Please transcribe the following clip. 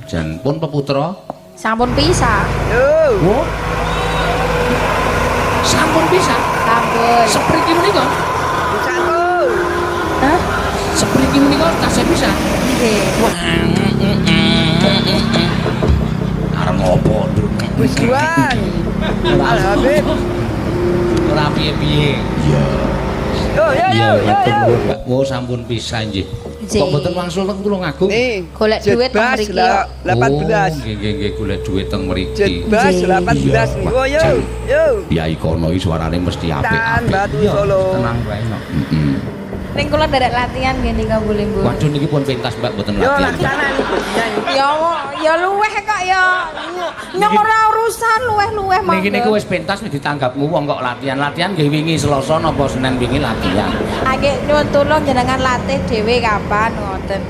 Jan pun peputra. Sampun pisah. Yo. Wo. Sampun pisah. Sampun. Sepriki menika. Satu. Hah? Sepriki menika tasih pisah. Nggih. Wah. Arep ngopo, Ndruk? Gus Iwan. Al Habib. Ora piye-piye. Iya. Yo yo Iya, yo yo matur yo. nuwun, Mbak. Oh, sampun pisah nggih. Nggih. Kok mboten wangsul teng Tulungagung? Nih. Golek duit teng Jetbas mriki kok. 18. Oh, nggih nggih nggih golek duit teng mriki. Jetbas Nggih. 18 nih. Oh yo yo. Yai kono iki suarane mesti apik-apik. Tan Batu Iya, Solo. Tenang wae no. Heeh. Ning kula nderek latihan nggih nika boleh Bu. Waduh niki pun pentas Mbak mboten Yo latihan. laksana nih bodinya nih. Ya ya luweh kok ya. Nyong ora urusan luweh-luweh monggo. Niki niku wis pentas nek ditanggapmu wong kok latihan-latihan nggih wingi Selasa napa Senin wingi latihan. Nggih nyuwun tulung jenengan latih dhewe kapan ngoten.